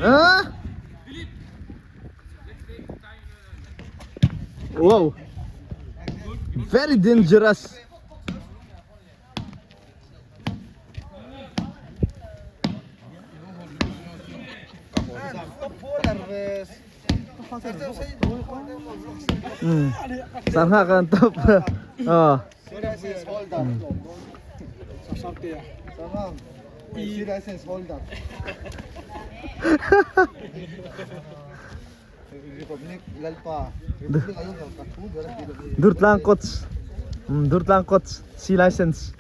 Ah! Wow. Very dangerous. Sangha kan top. Oh. Durtlang coach. Durtlang coach C license.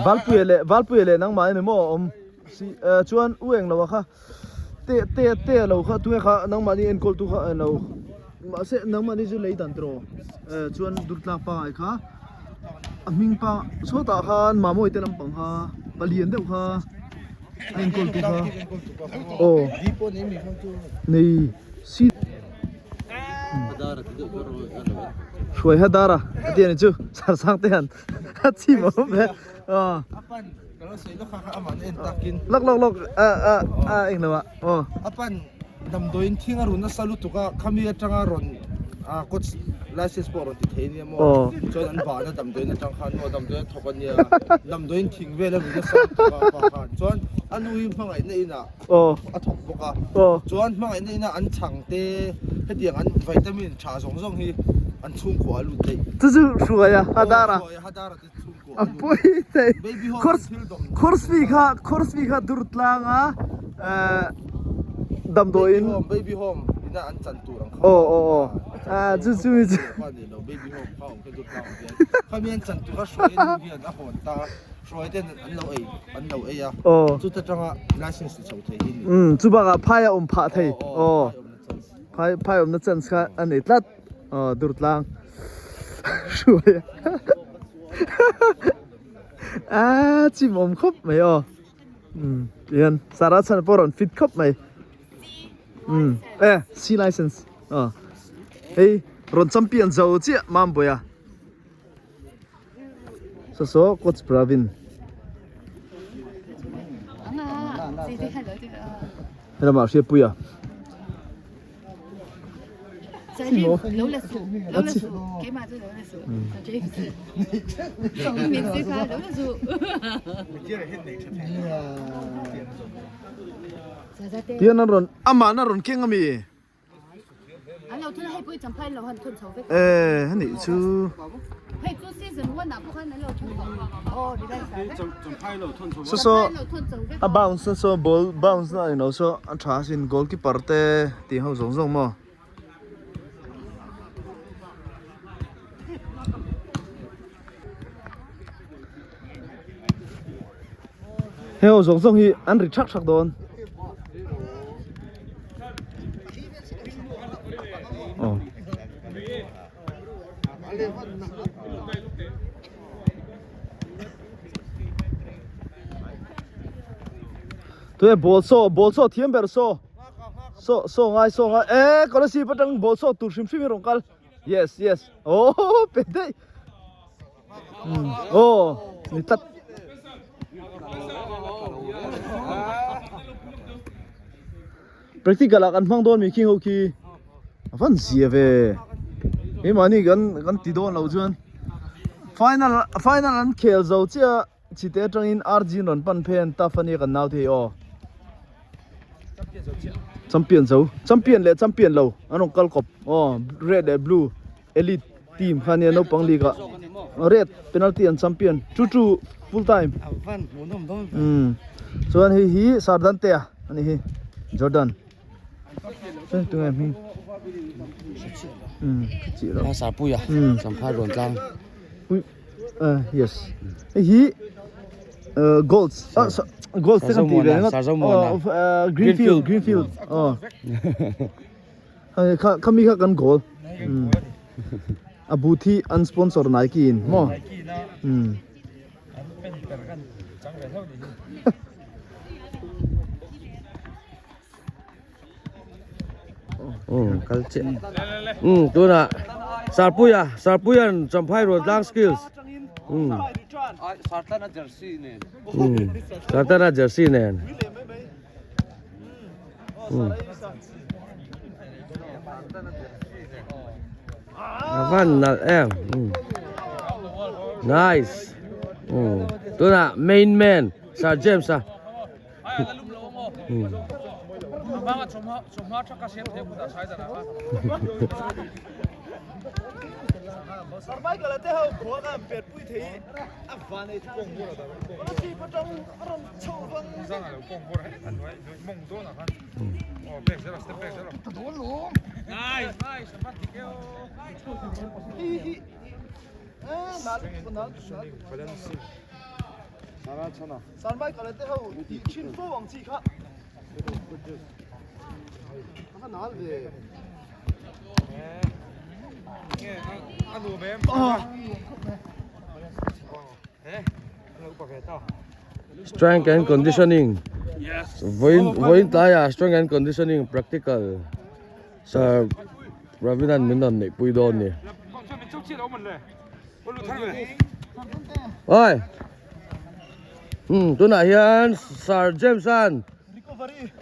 Valpui le Valpui le nangmah ni maw awm. Si chuan u eng lo a kha. Te te te lo kha tunge kha nangmahni enkawl tu kha lo mahse nangmahni chu lei dan tiraw eh chuan durtlak pangai kha a hming pa sawtah khan mamawii te lampang kha palian deuh kha a enkawl tu kha aw nei si hruai ha dara a ti a ni chu sarsang te hian a chim a awm ve aw. Ka lo sawi lawk kha kha amah na en takin. Lawk lawk lawk a a a eng lo ah aw. A pan damdawiin thing a run nasa lutuk a khami atanga rawn a coach license pawh rawn ti thei ania maw chuan an bahna damdawiin atang khan maw damdawiin a thawk ania damdawiin thing vel a run nasa lutuk a pa khan chuan a nu hi hmangaihna inah a thawk bawk a chuan hmangaihna inah an chhang te hetiang an vitamin tha zawng zawng hi an chhungkua a lut daih. Chu chu hruai a Hadara. Hadara te. A pawi thei. Course fee kha course fee kha dur tlang a damdawiin baby home ina an chan tur ang kha aw aw aw a chu chu mi chu baby home kha awm kha dur tlang hian khami an chan tur a hruai nu hian a hawn ta hruai ten an lo ei an lo ei a chuta tanga license ti chho thei hi ni um chu bakah phai a awm phah thei aw phai phai awmna chance kha a nei tlat aw dur tlang hruai a a chim awm khawp mai aw um tihian Sarah chhan pawh rawn fit khawp mai um e C license aw hei rawn champion zo chiah Mambawiah saw saw coach Pravin helamah Hriatpuia. Tian an rawn amah na rawn keng ami e heni chu saw saw a bounce na saw ball bounce na a ni lo saw a tha asin goalkeeper te tih ho zawng zawng maw. Hei ho zawng zawng hi an ri thak thak dawn. Aw. Tui ball saw ball saw thiam ber saw. Saw saw ngai saw ngai e Kolasib atang ball saw tur hrim hrim hi rawn kal. Yes yes. Oh pe daih. Oh ni tlat. Practical ah kan hmang dawn mi khi ho khi. A van zia ve. He mahni kan kan ti dawn lo chuan final final an khel zo chiah chite atangin RG an rawn pan phei an tough ania kan nau te hi aw. Champion zo champion leh champion lo an rawn kal kawp aw red leh blue elite team kha ania naupang league ah red penalty an champion chu chu full time umm chuan hei hi Sardantea ani hi Jordan chuan tunge hming umm chi lo Sarpuia Champhai rawn tlang ah yes hei hi golds ah golds te kan tih ve ringawt ah greenfield greenfield aw Hei kha khami kha kan goal a boot hi an sponsor Nike in maw umm umm kal chiah umm tunah Sarpuia Sarpuia'n Champhai Ruantlang skills umm. Sartana jersey nen. Sartana jersey nen. A van nalh em. Nice. Tunah main man Sir James a. Strength and conditioning. Vawiin vawiin tlaiah strength and conditioning practical sir Ravinan min rawn neihpui dawn ni. Oi. Hmm tunah hian Sir James an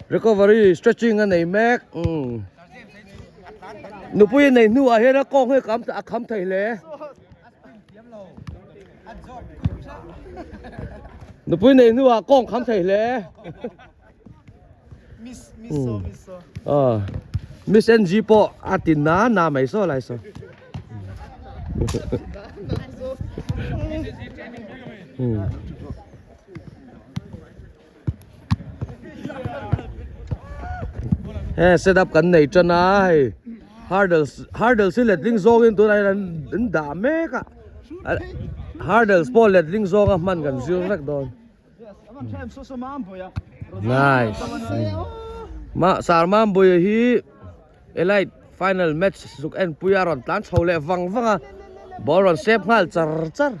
recovery stretching a nei mek. Hmm. Nupui a nei hnuah hian a kawng hi a kham thei hle. Nupui nei hnuah kawng kham thei hle. Miss NG pawh a ti na na mai saw lai saw. He set up kan nei tan a hei hurdles hurdles hi letling zawngin tunah hian an dah mek a hurdles pawh letling zawnga hman kan zir vek dawn nice ma sar mambuia hi elite final match zuk en pui a rawn tlan chho leh vang vang a ball rawn sep nghal char char.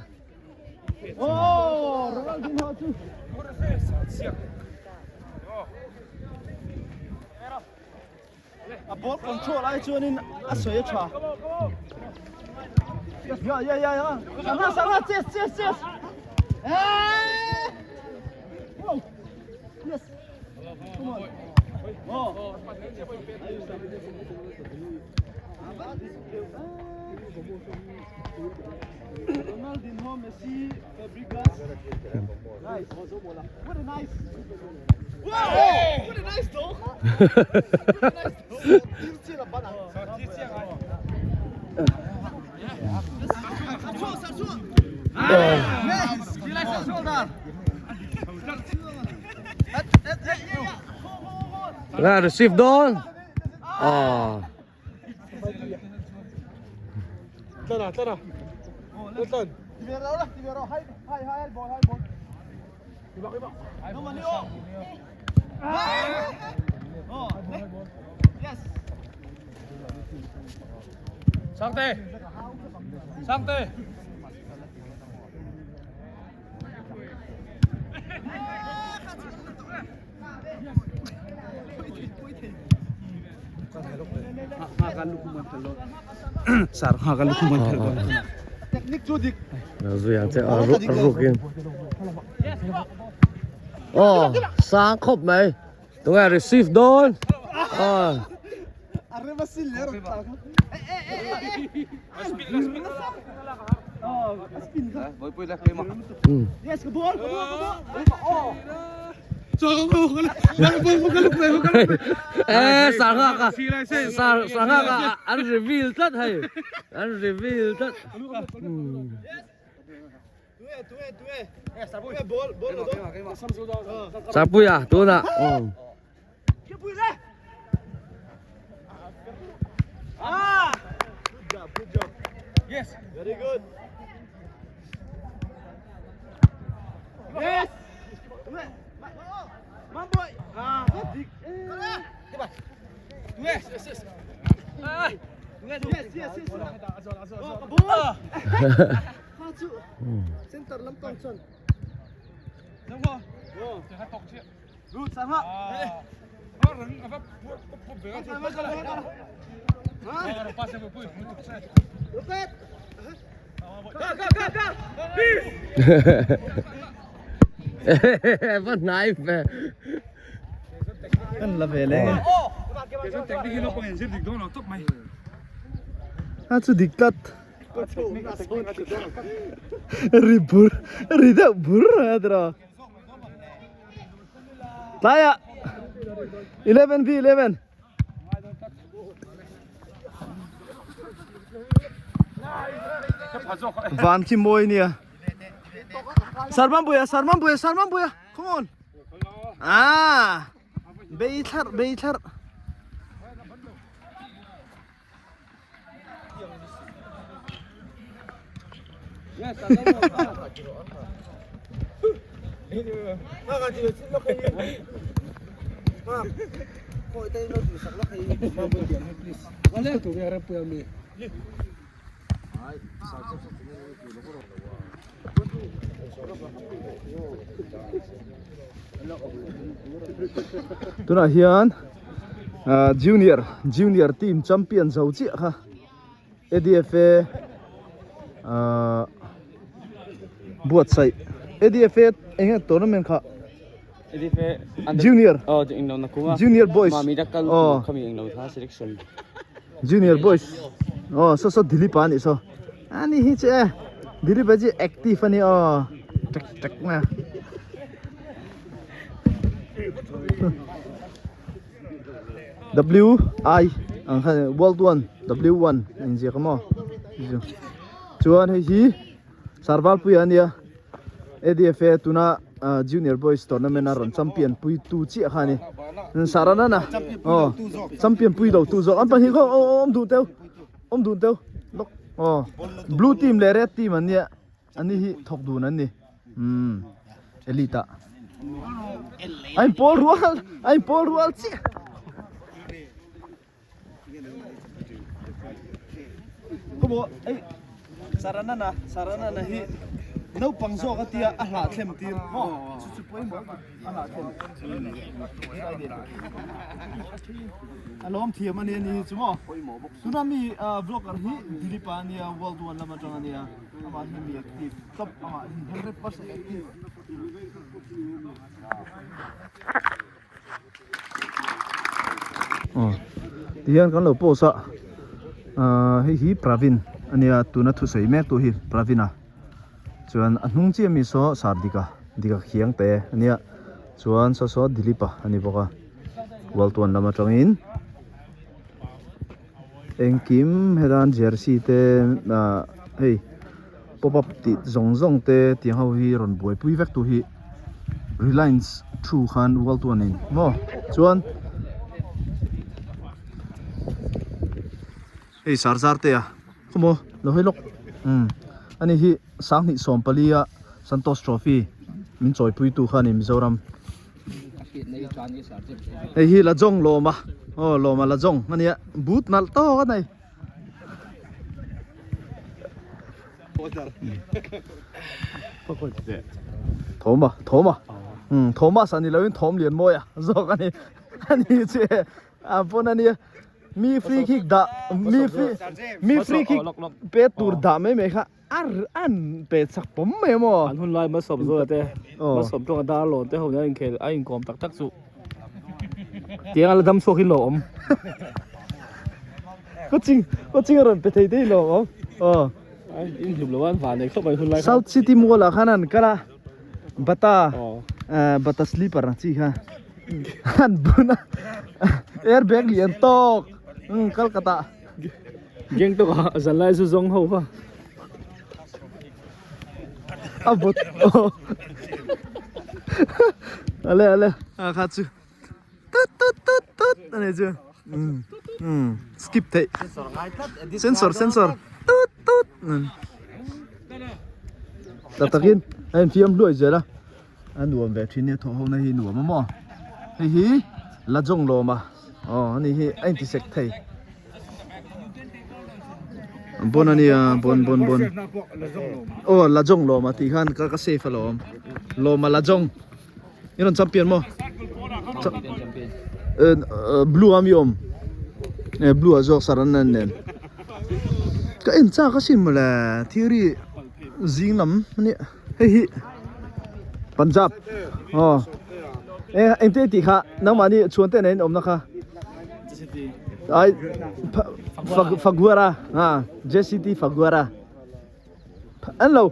A ball control ai chuanin a sawi a tha. Ya ya ya ya. Sanga sanga chess chess chess. Eh! Wow. Yes. Come on. Oh. Ronaldinho, Messi, Fabregas. Nice. What a nice. Wow! What a nice dog. What a nice dog. Ra receive dawn. Ah. Sangte! Sangte! Oh, sang khawp mai. Tunge receive dawn. Oh. Eh, sanga ka. Sanga ka an reveal tlat hei. An reveal tlat. Sarpuia tunah. Va hnai ve. Kan la ve leng e. A chu dik tlat. Ri bur ri deuh bur a tiraw. Tlaiah 11 v 11. Van khi mawi nia. Sarman buia Sarman buia Sarman buia come on. Ah bei thlar bei thlar. Tunah hian ah junior junior team champion zo chiah kha A_D_F_A ah buatsaih A_D_F_A eng nge tournament kha junior junior boys aw junior boys aw saw saw Dilip a nih saw ani hi che Dilip a chi active a ni aw tek tek mai a. W I ang khan world one W one a inziak a maw chuan hei hi Sarvalpuia a nia. ADFA tuna Junior Boys Tournament a rawn champion pui tu chiah kha a ni. Saranana aw champion pui lo tu zawk an pahnih khaw aw awm duh teuh awm duh teuh lawk aw blue team leh red team an nia an ni hi thawk dun an ni umm elite ah a inpawl rual a inpawl rual chiah. Khawmaw ei Saranana Saranana hi naupang zawk a tia a hlah thlem tir maw chu chu pawimawh a hlah thlem a lawm thiam a nia ni hi chu maw tuna mi vlogger hi Dilip a nia world one lam atang a nia amah hi mi active top amah hi 100% active. Aw tihian kan lo post a ahh hei hi Pravin a nia tuna thusawi mek tu hi Pravin a chuan a hnung chiah mi saw Sardika Dika khiang te a nia chuan saw saw Dilip-a a ni bawk a Waltuan lam atangin engkim hetan jersey te ahh hei pop up tih zawng zawng te tiang ho hi rawn buaipui vek tu hi Reliance thu khan world one in maw chuan hei sar zar te a khawmaw lo hawi lawk umm ani hi sanghnih 14 a Santosh trophy min chawipui tu kha a ni Mizoram hei hi Lajong lawma aw lawma Lajong ania but nalh tawk a nei. Thawma thawma um Thomas ani loin thawm lian mawi a zawk ani ani che a pawn ania mi free kick dah mi free mi free kick pe tur dah mai mai kha ar an pe chak pawm mai a maw an hun lai hmasawm zawk te hmasawm tawng a dar lawn te ho hian inkhel a inkawm tak tak chu tiang a la dam chhuak hi lo awm coaching coaching a rawn pe thei te hi lo awm aw in hlum lo an van nei khawp mai hun lai South City Mall ah khan an kal a bata bata slipper ang chi kha an bun a airbag lian tawk Kolkata Geng tawk a zan lai zu zawng ho kha. A bot. Ale ale. A kha chu. Tut tut tut tut ani chu. Um um skip thei. Sensor sensor. Tut tut. Tak takin a infiam hluai zel a. A nuam ve thin nia thawh ho na hi nuam a maw hei hi lajong lawm a aw ani hi a inti sek thei bon ania bon bon bon aw lajong lawm a tih khan ka ka safe alawm lawm a lajong i rawn champion maw blue a mi awm blue ah zawk saran nen ka en chak asin mawle theory. Zing lam a nia hei hi Punjab aw e engte tih kha nangmahni chhuan te nen awmna kha ai Faguara a JCT Faguara an lo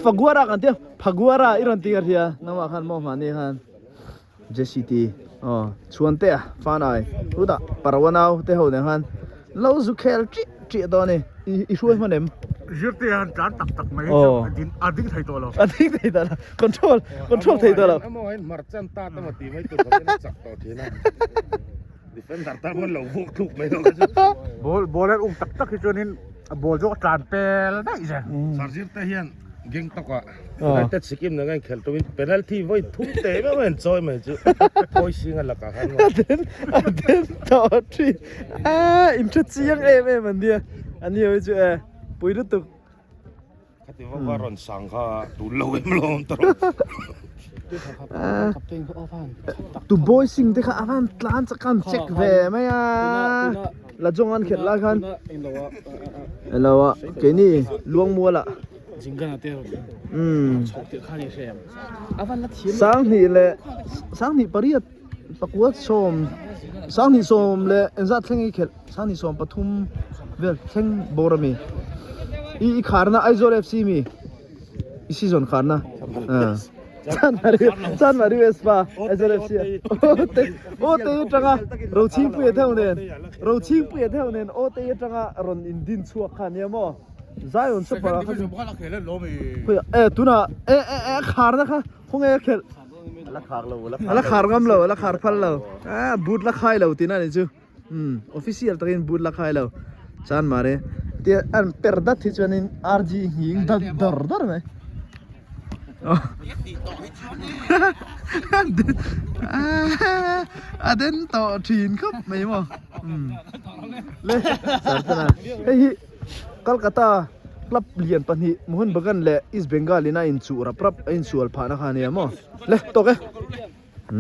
Faguara kan tia Faguara i rawn ti ka hria nangmah khan maw mahni khan. JCT aw Chhuantea Fanai chutah Parwa nau te ho nen khan lo zu khel ṭih ṭih dawn a ni i i hruai hman em? Zirtea han tlan tak tak mai hi chu a din a ding thei tawh lo. A ding thei tawh lo control control thei tawh lo. Emaw in hmar chan ta te maw tih mai tur khawpin a chak tawh thin a. Defender tan pawn lo vuk thluk mai lo kha chu. Ball ball an um tak tak hi chuanin a ball zawk a tlan pel daih zel. Sir Zirte hian Gangtok ah United Sikkim nen a inkhelh tumin penalty vawi thum teh meuh a inchawi mai chu Phawi Singh a lakah khan A den a den tawh thin a inhre chiang em em an nia an nia hi chu e pui lutuk. Khati vak va rawn sang kha tun lo em lo awm ta rawh. Tu boy sing te kha a van tlan chak an check ve mai a la zawng an khelh lai khan elo a keini luangmual ah umm sanghnih leh sanghnih pariat pakua sawm sanghnih sawm leh engzat thleng i khelh sanghnih 13 vel thleng bawr a mi i i kharna Aizawl F C mi i season kharna Chanmari Chanmari West pa Aizawl F C aw te aw te atanga Rochhingpuia theuh nen Rochhingpuia theuh nen aw te atanga rawn in din chhuak kha ania maw Zion super ah kha chu e tunah e e e kharna kha khawnge a khelh La khar lo a la khar ngam lo a la khar phal lo a boot la khai lo tihna ni chu umm official takin boot la khai lo chuan mare tia an per dat hi chuanin RG nghing dat dawr dawr mai a den tawh thin khawp mai maw umm le sartana hei hi Kolkata club lian pahnih Mohun Bagan leh East Bengal in a inchuh rap rap a insual phahna kha a nia maw le tawk e.